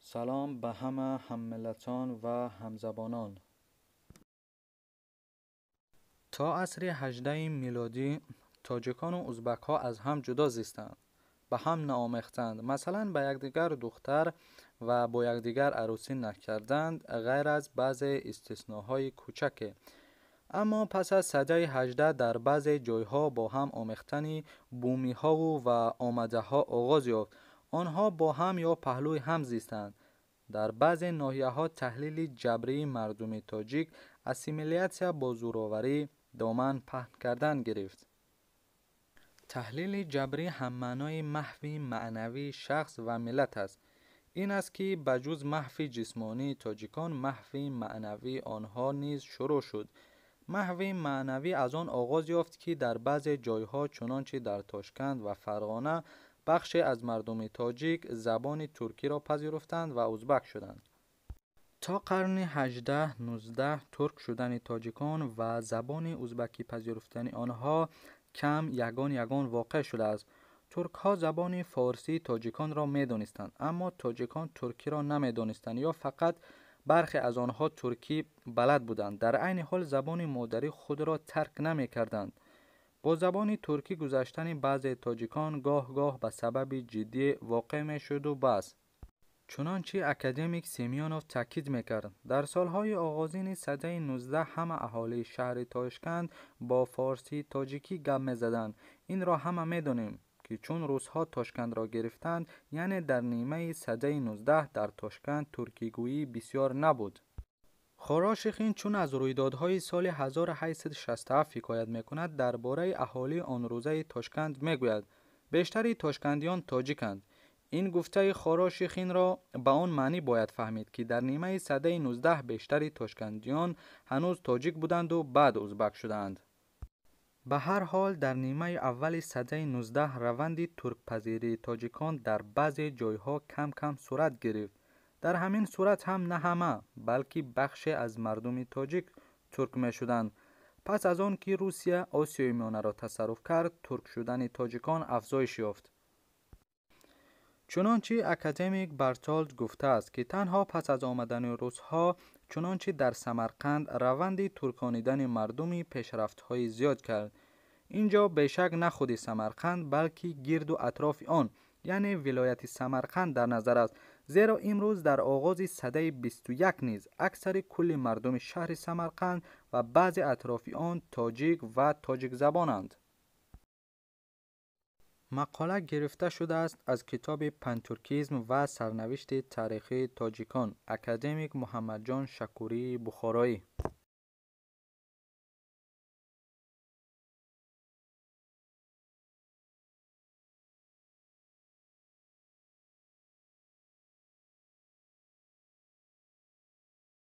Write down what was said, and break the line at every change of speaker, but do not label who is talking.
Салом ба ҳама ҳаммиллатон ва ҳамзабонон. То асри 18 милодӣ тоҷикону узбакҳо аз ҳам ҷудо зистанд, ба ҳам наомехтанд, масалан, ба якдигар духтар ва бо якдигар арӯсӣ накарданд, ғайр аз баъзе истисноҳои кӯчаке. Аммо пас аз садаи 18 дар баъзе ҷойҳо бо ҳам омехтани бумиҳову ва омадаҳо оғоз ёфт. Онҳо бо ҳам ё паҳлӯи ҳам зистанд. Дар баъзе ноҳияҳо таҳлили ҷабрии мардуми тоҷик, ассимилятсия бо зӯроварӣ доман паҳн кардан гирифт. Таҳлили ҷабрӣ ҳаммаънои маҳви маънавии шахс ва миллат аст. Ин аст, ки ба ҷуз маҳви ҷисмонии тоҷикон, маҳви маънавии онҳо низ шурӯъ шуд. Маҳви маънавӣ аз он оғоз ёфт, ки дар баъзе ҷойҳо, чунончи дар Тошканд ва Фарғона, бахше аз мардуми тоҷик забони туркиро пазируфтанд ва узбак шуданд. То қарни 18-19 турк шудани тоҷикон ва забони узбакӣ пазируфтани онҳо кам ягон-ягон воқеъ шудааст. Туркҳо забони форсии тоҷиконро медонистанд, аммо тоҷикон туркиро намедонистанд ё фақат бархе аз онҳо туркӣ балад буданд. Дар айни ҳол забони модарии худро тарк намекарданд. Бо забони туркӣ гузаштани баъзе тоҷикон гоҳ-гоҳ ба сабаби ҷиддӣ воқеъ мешуду бас. Чунончи академик Семёнов таъкид мекард, дар солҳои оғозини садаи 19 ҳама аҳолии шаҳри Тошканд бо форсии тоҷикӣ гап мезаданд. Инро ҳама медонем, ки чун русҳо Тошкандро гирифтанд, яъне дар нимаи садаи 19 дар Тошканд туркигӯӣ бисёр набуд. Хорошихин чун аз рӯйдодҳои соли 1867 ҳикоят мекунад, дар бораи аҳолии он рӯзаи Тошканд мегӯяд: бештари тошкандиён тоҷиканд. Ин гуфтаи Хорошихинро ба он маънӣ бояд фаҳмид, ки дар нимаи садаи 19 бештари тошкандиён ҳанӯз тоҷик буданду баъд узбак шуданд. Ба ҳар ҳол, дар нимаи аввали садаи 19 раванди туркпазирии тоҷикон дар баъзе ҷойҳо кам-кам сурат гирифт. Дар ҳамин сурат ҳам на ҳама, балки бахше аз мардуми тоҷик турк мешуданд. Пас аз он ки Русия Осиёи Миёнаро тасарруф кард, турк шудани тоҷикон афзоиш ёфт. Чунончи академик Бартолд гуфтааст, ки танҳо пас аз омадани русҳо, чунончи дар Самарқанд, раванди турконидани мардуми пешрафтҳои зиёд кард. Ин ҷо бешак на худи Самарқанд, балки гирду атрофи он, яъне вилояти Самарқанд дар назар аст, зеро имрӯз дар оғози садаи 21 низ аксари кулли мардуми шаҳри Самарқанд ва баъзе атрофи он тоҷик ва тоҷикзабонанд. Мақола гирифта шудааст аз китоби «Пантуркизм ва сарнавишти таърихии тоҷикон», академик Муҳаммадҷон Шакурии Бухороӣ.